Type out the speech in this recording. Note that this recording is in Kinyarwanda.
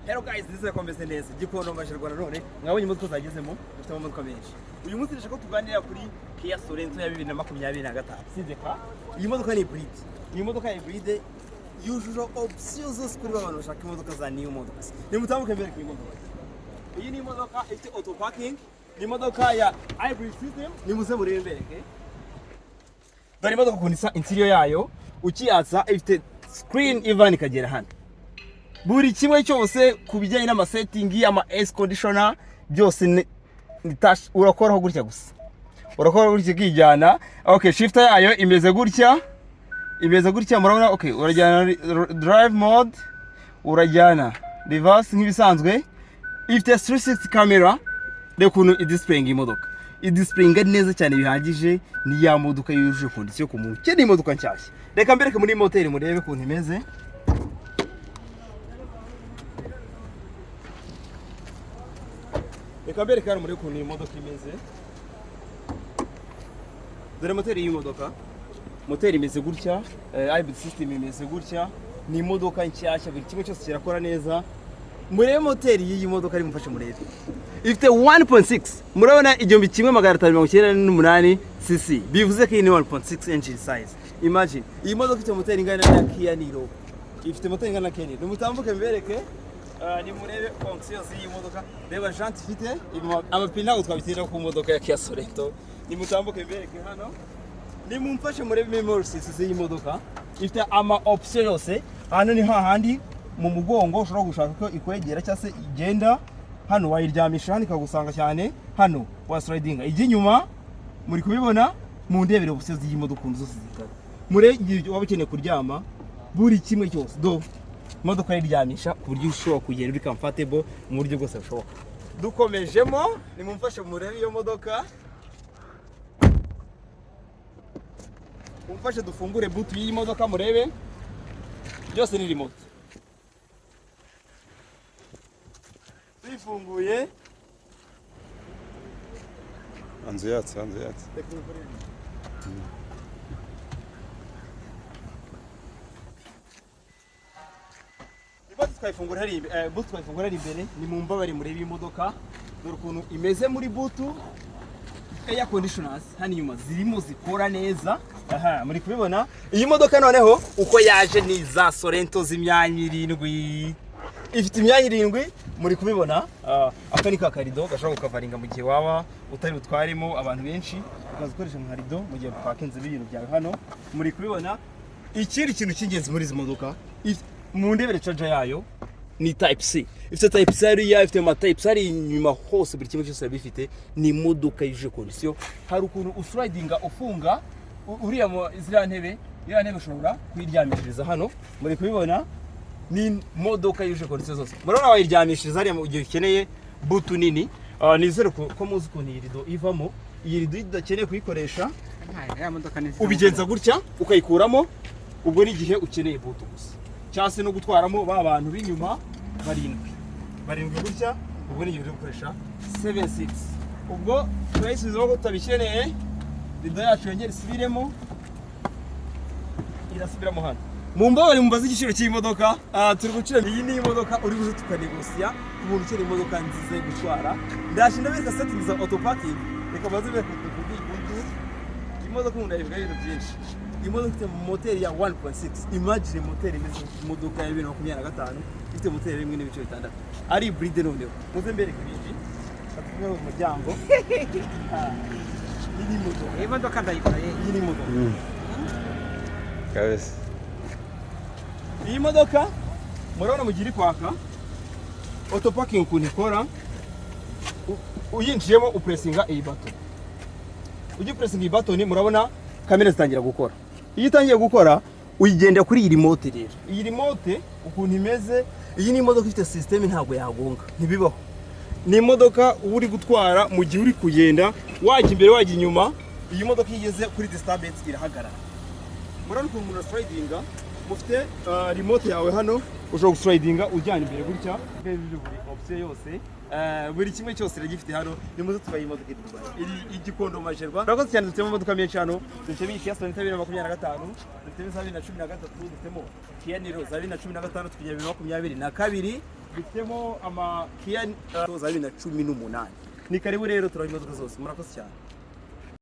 Hello guys, nizere ko meze neza. Gikondo Majerwa nanone, mwabonye imodoka zagezemo, dufite amamodoka menshi. Uyu munsi ndashaka ko tuganira kuri Kia Sorento ya 2025. Sinze ka? Iyi modoka ni hybrid. Iyi modoka ya hybrid yujuje option zose kuri ba bantu bashaka imodoka za new models. Nimutambuke mbere ku imodoka. Iyi ni imodoka ifite auto parking, ni imodoka ya hybrid system, nimuze murebe mbereke. Dore imodoka ukuntu isa, interior yayo, ukiyatsa ifite screen ivana ikagera hano. Buri kimwe cyose ku bijyanye n'amasetting, ama air conditioner, byose ni touch, urakoraho gutya gusa. Urakoraho gutya ikijyana. Okay, shifter yayo imeze gutya. Imeze gutya murabona, okay, urajyana drive mode, urajyana reverse nk'ibisanzwe. Ifite 360 camera, reba ukuntu idisplayinga imodoka. Idisplayinga neza cyane bihagije, ni ya modoka yujuje condition ku muntu ukeneye imodoka nshyashya. Reka mbereke muri moteri murebe ukuntu imeze. Reka mbereke hano murebe ukuntu iyi modoka imeze. Dore moteri y'iyi modoka. Moteri imeze gutya, hybrid system imeze gutya. Ni imodoka nshyashya, buri kimwe cyose kirakora neza. Murebe moteri y'iyi modoka, ari mufashe murebe. Ifite 1.6, murabona 1598 cc, bivuze ko iyi ni 1.6 engine size. Imagine iyi modoka ifite moteri ingana na Kia Niro, ifite moteri ingana na Kia Niro. Nimutambuke mbereke, nimurebe fonction z'iyi modoka. Reba jante ifite amapine, ntabwo twabitinda ku modoka ya Kia Sorento. Nimutambuke mbereke hano, nimumfashe murebe memory seats z'iyi modoka, ifite ama option yose. Hano ni hahandi mu mugongo ushobora gushaka ko ikwegera cyangwa se igenda. Hano wayiryamisha, hano ikagusanga cyane, hano waslidinga ijya inyuma. Muri kubibona, mu ndebere option z'iyi modoka ukuntu zose zingana. Murebe igihe waba ukeneye kuryama, buri kimwe cyose do imodoka yiryamisha ku buryo ushobora kugenda uri comfortable mu buryo bwose bushoboka. Dukomejemo, nimumfashe murebe iyo modoka, mumfashe dufungure boot y'iyi modoka murebe, byose ni remote. Tuyifunguye. Hanze yatse, hanze yatse. Reka ngukorere. Boot twayifungura hari boot twayifungura hari imbere. Ni mu mbabare murebe imodoka, dore ukuntu imeze muri boot. Air conditioners hano inyuma zirimo zikora neza. Aha muri kubibona iyi modoka noneho uko yaje ni za Sorento z'imyanya 7, ifite imyanya 7 muri kubibona. Aka ni ka karido gashobora gukavaringa mu gihe waba utari butwaremo abantu benshi, ukaza ukoresha nka rido mu gihe pakinze ibintu byawe hano muri kubibona. Ikindi kintu cy'ingenzi muri izi modoka, mu ndebere charger yayo ni type C, ifite type C hariya, ifite ama type C ari inyuma hose, buri kimwe cyose bifite. Ni imodoka yujuje condition. Hari ukuntu uslidinga ufunga uriya ziriya ntebe, iriya ntebe ushobora kuyiryamishiriza hano muri kubibona. Ni imodoka yujuje condition zose, murabona wayiryamishiriza hariya mu gihe ukeneye boot nini. Nizere ko muzi ukuntu iyi rido ivamo. Iyi rido iyo udakeneye kuyikoresha Ya modoka ni nziza. ubigenza gutya ukayikuramo, ubwo ni igihe ukeneye boot gusa, cyangwa se no gutwaramo ba bantu b'inyuma barindwi barindwi gutya, ubwo ni igihe uri gukoresha 7 ubwo turayisubizamo ko tutabikeneye. Rido yacu yongera isubiremo, irasubiramo hano. Mu mbabare mumbaze igiciro cy'imodoka. Turi gucira. Iyi ni imodoka uri buze tukanegosiya ku muntu ukeneye imodoka nziza yo gutwara. Ndaje ndabereka settings za auto parking. Reka baze bereka ukuntu iyi boot. Imodoka umuntu ayivuga ibintu byinshi. Iyi modoka ifite moteri ya 1.6. Imagine moteri imeze imodoka ya 2025 ifite moteri 1.6, ari hybrid. Noneho muze mbereke ibindi katuvuge mu muryango. Iyi ni imodoka. Iyi modoka ndayigura ye. Iyi ni imodoka. Kabisa. Iyi modoka murabona mu gihe iri kwaka, auto parking ukuntu ikora, uyinjiyemo upresinga iyi button. Ujya upresinga iyi button, murabona kamera zitangira gukora. Iyo itangiye gukora uyigendera kuri iyi remote. Rero iyi remote ukuntu imeze, iyi ni imodoka ifite system, ntabwo yagonga, ntibibaho. Ni imodoka uba uri gutwara mu gihe uri kugenda, wajya imbere wajya inyuma, iyi modoka iyo igeze kuri disturbance irahagarara. Murabona ukuntu umuntu aslidinga, mufite remote yawe hano, ushobora guslidinga ujyana imbere gutya. Buri option yose, buri kimwe cyose iragifite hano. Nimuze tubaye imodoka iri igikondo Majerwa. Murakoze cyane. Dufitemo imodoka menshi hano, dufitemo iyi Kia Sorento 2025, dufitemo iza 2013, dufitemo Kia Niro za 2016 kugera 2022. Dufitemo ama Kia za 2018. Ni karibu rero, turaha imodoka zose. Murakoze cyane.